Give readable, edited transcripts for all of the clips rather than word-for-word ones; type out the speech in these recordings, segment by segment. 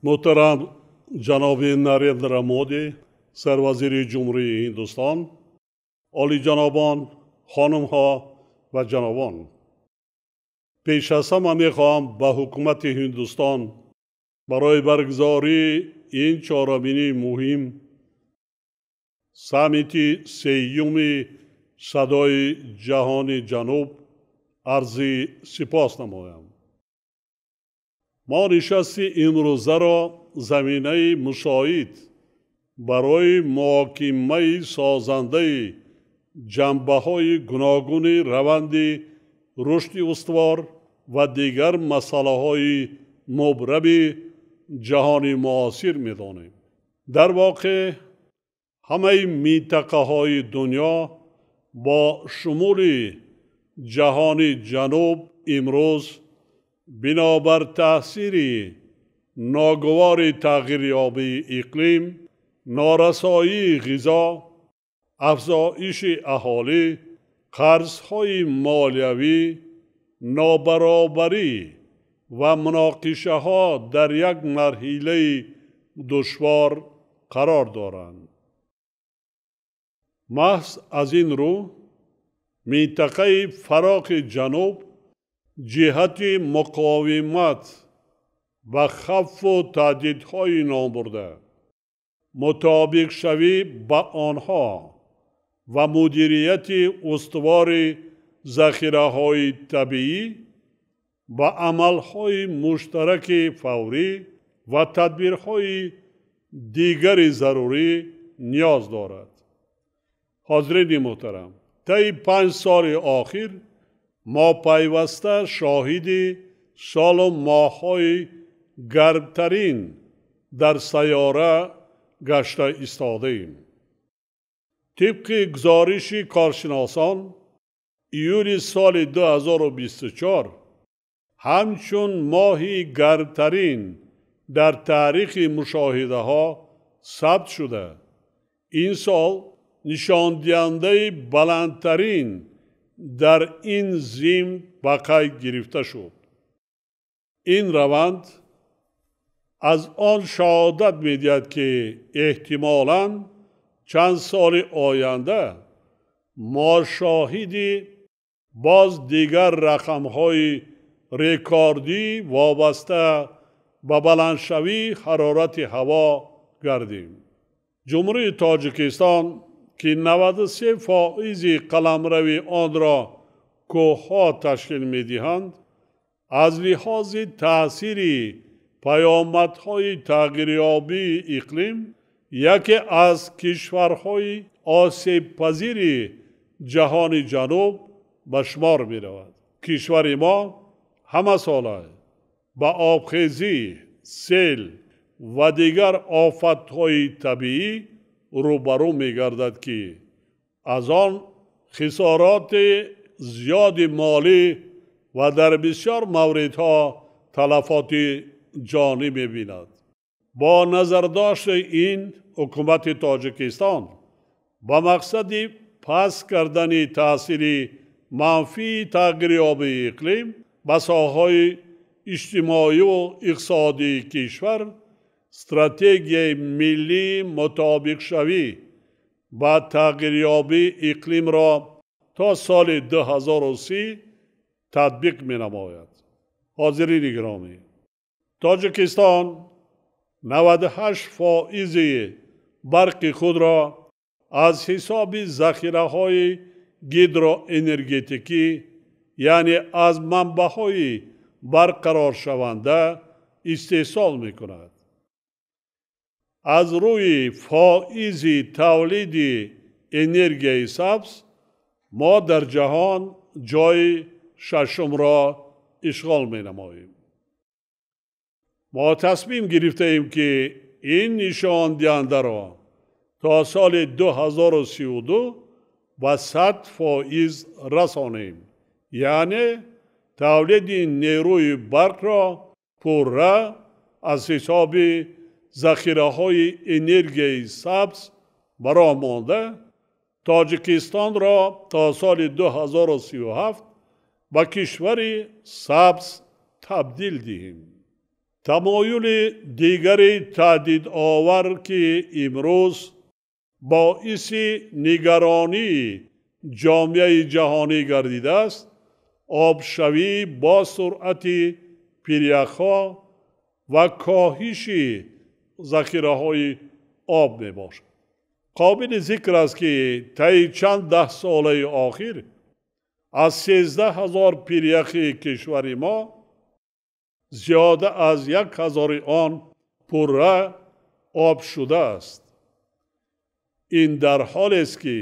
Муҳтарам ҷаноби Нарендра Моди, сарвазири Ҷумҳурии Ҳиндустон, олиҷанобон, хонумҳо ва ҷанобон, пеш аз ҳама мехоҳам ба ҳукумати Ҳиндустон барои баргузории ин чорабинии муҳим, саммити сеюми садои ҷаҳони ҷануб, арзи сипос намоям. Мо нишасти имрӯзаро заминаи мусоид барои муҳокимаи созандаи ҷанбаҳои гуногуни раванди рушди устувор ва дигар масъалаҳои мубрами ҷаҳони муосир медонем. Дар воқеъ ҳамаи минтақаҳои дунё бо шумули ҷаҳони ҷануб имрӯз бинобар таъсири ногувори тағйирёбии иқлим, норасоии ғизо, афзоиши аҳолӣ, қарзҳои молиявӣ, нобаробарӣ ва муноқишаҳо дар як марҳилаи душвор қарор доранд. Маҳз аз ин рӯ минтақаи фарохи ҷануб ҷиҳати муқовимат ба хавфу таҳдидҳои номбурда, мутобиқшавӣ ба онҳо ва мудирияти устувори захираҳои табиӣ ба амалҳои муштараки фаврӣ ва тадбирҳои дигари зарурӣ ниёз дорад. Ҳозирини муҳтарам, таи 5 соли охир мо пайваста шоҳиди солу моҳҳои гармтарин дар сайёра гашта истодаем. Тибқи гузориши коршиносон, июли соли 2024 ҳамчун моҳи гармтарин дар таърихи мушоҳидаҳо сабт шуда, ин сол нишондиҳандаи баландтарин дар ин зим ба қайд гирифта шуд. Ин раванд аз он шаҳодат медиҳад, ки эҳтимолан чанд соли оянда мо шоҳиди боз дигар рақамҳои рекордӣ вобаста ба баландшавии ҳарорати ҳаво гардем. Ҷумҳурии Тоҷикистон, ки 93% қаламрави онро кӯҳҳо ташкил медиҳанд, аз лиҳози таъсири паёмадҳои тағйирёбии иқлим яке аз кишварҳои осебпазири ҷаҳони ҷануб ба шумор меравад. Кишвари мо ҳамасола ба обхезӣ, сел ва дигар офатҳои табиӣ рӯбарӯ мегардад, ки аз он хисороти зиёди молӣ ва дар бисёр мавридҳо талафоти ҷонӣ мебинад. Бо назардошти ин ҳукумати Тоҷикистон ба мақсади паст кардани таъсири манфии тағйирёбии иқлим ба соҳаҳои иҷтимоию иқтисодии кишвар стратегияи миллии мутобиқшавӣ ба тағйирёбии иқлимро то соли 2030 татбиқ менамояд. Ҳозирини гиромӣ, Тоҷикистон 98% барқи худро аз ҳисоби захираҳои гидроэнергетикӣ, яъне аз манбаъҳои барқароршаванда истеҳсол мекунад. Аз рӯи фоизи тавлиди энергияи сабз мо дар ҷаҳон ҷойи шашумро ишғол менамоем. Мо тасмим гирифтаем, ки ин нишондиҳандаро то соли 2032 ба 100% расонем, яъне тавлиди нерӯи барқро пурра аз ҳисоби захираҳои энергияи сабз бароҳ монда, Тоҷикистонро то соли 2037 ба кишвари сабз табдил диҳем. Тамоюли дигари таҳдидовар, ки имрӯз боиси нигаронии ҷомеаи ҷаҳонӣ гардидааст, обшавӣ бо суръати пиряхҳо ва коҳиши захираҳои об мебошад. Қобили зикр аст, ки таи чанд даҳсолаи охир аз 13 000 пиряхи кишвари мо зиёда аз 1000 он пурра об шудааст. Ин дар ҳолест, ки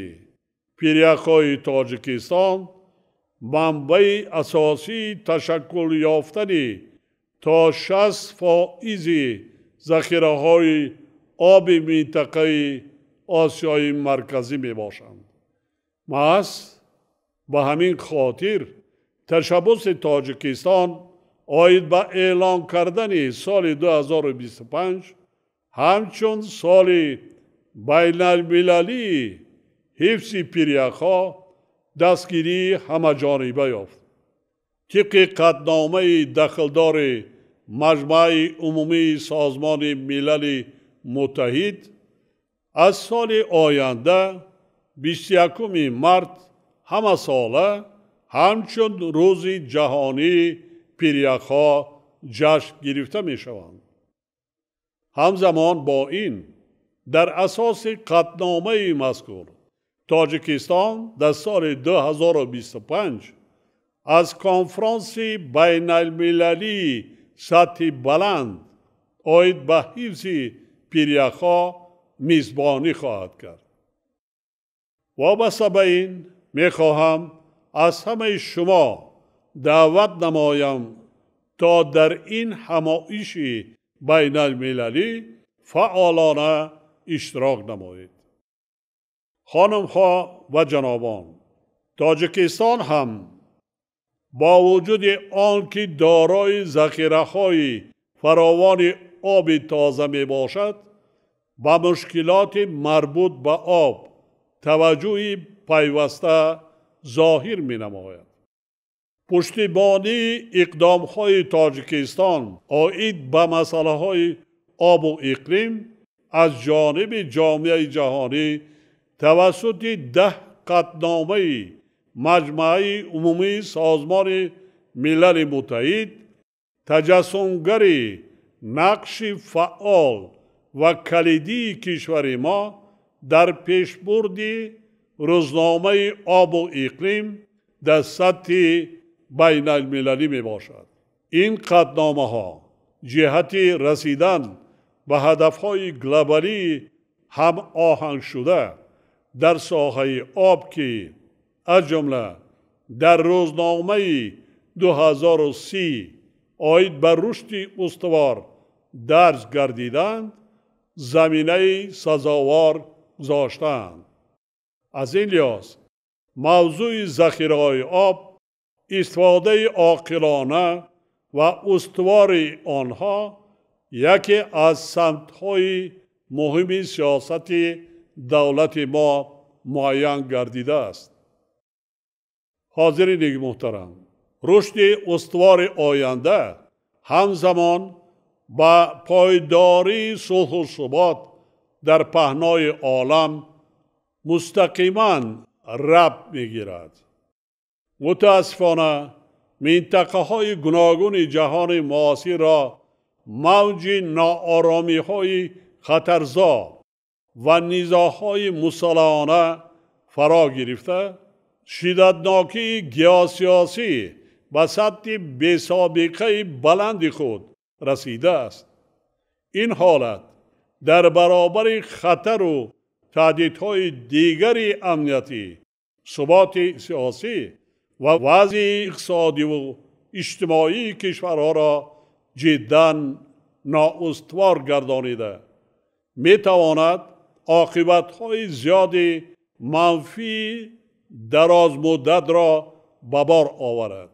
пиряхҳои Тоҷикистон манбаи асосии ташаккул ёфтани то 60 фоизи захираҳои оби минтақаи Осиёи Марказӣ мебошанд. Маҳз ба ҳамин хотир ташаббуси Тоҷикистон оид ба эълон кардани соли 2025 ҳамчун соли байналмилалии ҳифзи пиряхҳо дастгирии ҳамаҷониба ёфт. Тибқи қатъномаи дахлдори Маҷмааи Умумии Созмони Милали Муттаҳид, аз соли оянда 21 март ҳамасола ҳамчун Рӯзи ҷаҳонии пиряхҳо ҷашн гирифта мешаванд. Ҳамзамон бо ин, дар асоси қатъномаи мазкур, Тоҷикистон дар соли 2025 аз конфронси байналмилалии сатҳи баланд оид ба ҳифзи пиряхҳо мизбонӣ хоҳад кард. Вобаста ба ин мехоҳам аз ҳамаи шумо даъват намоям, то дар ин ҳамоиши байналмилалӣ фаъолона иштирок намоед. Хонумҳо ва ҷанобон, Тоҷикистон ҳам бо вуҷуди он ки дорои захираҳои фаровони оби тоза мебошад, ба мушкилоти марбут ба об таваҷҷӯҳи пайваста зоҳир менамояд. Пуштибонии иқдомҳои Тоҷикистон оид ба масъалаҳои обу иқлим аз ҷониби ҷомеаи ҷаҳонӣ тавассути 10 қатъномаи Маҷмааи Умумии Созмони Милали Муттаҳид таҷассумгари нақши фаъол ва калидии кишвари мо дар пешбурди рӯзномаи обу иқлим дар сатҳи байналмилалӣ мебошад. Ин қатъномаҳо ҷиҳати расидан ба ҳадафҳои глобалии ҳамоҳангшуда дар соҳаи об, ки аз ҷумла дар рӯзномаи 2030 оид ба рушди устувор дарҷ гардиданд, заминаи сазовор гузоштаанд. Аз ин лиҳоз мавзӯи захираҳои об, истифодаи оқилона ва устувори онҳо яке аз самтҳои муҳими сиёсати давлати мо муайян гардидааст. Ҳозирини муҳтарам, рушди устувори оянда ҳамзамон ба пойдории сулҳу субот дар паҳнои олам мустақиман рабт мегирад. Мутаассифона, минтақаҳои гуногуни ҷаҳони муосирро мавҷи нооромиҳои хатарзо ва низоъҳои мусаллаҳона фаро гирифта, шиддатнокии геосиёсӣ ба сатҳи бесобиқаи баланди худ расидааст. Ин ҳолат дар баробари хатару таҳдидҳои дигари амниятӣ, суботи сиёсӣ ва вазъи иқтисодиву иҷтимоии кишварҳоро ҷиддан ноустувор гардонида метавонад, оқибатҳои зиёди манфии дарозмуддатро ба бор оварад.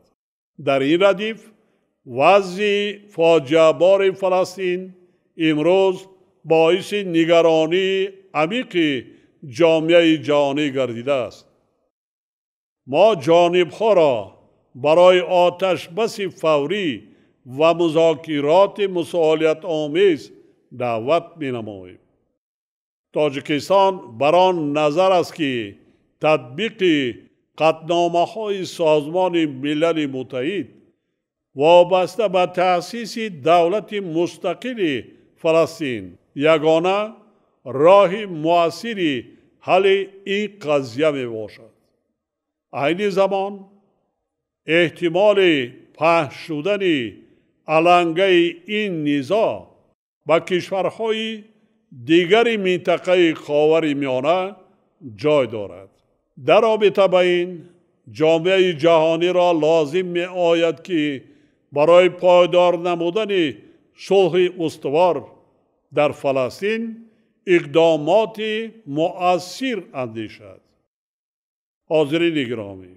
Дар ин радиф вазъи фоҷиабори Фаластин имрӯз боиси нигаронии амиқи ҷомеаи ҷаҳонӣ гардидааст. Мо ҷонибҳоро барои оташбаси фаврӣ ва музокироти мусолиҳатомез даъват менамоем. Тоҷикистон бар он назар аст, ки татбиқи қатъномаҳои Созмони Милали Муттаҳид вобаста ба таъсиси давлати мустақили Фаластин ягона роҳи муассири ҳалли ин қазия мебошад. Айни замон эҳтимоли паҳн шудани алангаи ин низоъ ба кишварҳои дигари минтақаи Ховари Миёна ҷой дорад. Дар робита ба ин ҷомеаи ҷаҳониро лозим меояд, ки барои пойдор намудани сулҳи устувор дар Фаластин иқдомоти муассир андешад. Ҳозирини гиромӣ,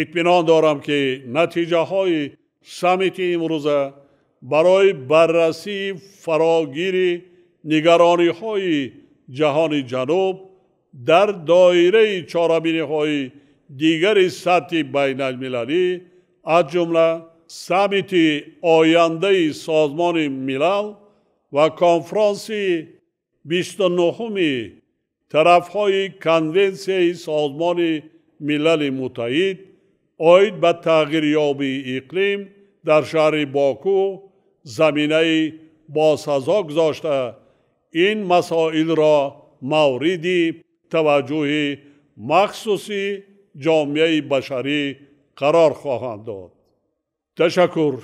итминон дорам, ки натиҷаҳои саммити имрӯза барои баррасии фарогири нигарониҳои ҷаҳони ҷануб дар доираи чорабиниҳои дигари сатҳи байналмилалӣ, аз ҷумла саммити ояндаи Созмони Милал ва конфронси 29-уми тарафҳои Конвенсияи Созмони Милали Муттаҳид оид ба тағйирёбии иқлим дар шаҳри Боку заминаи босазо гузошта, ин масоилро мавриди таваҷҷӯҳи махсуси ҷомеаи башарӣ қарор хоҳанд дод. Ташаккур.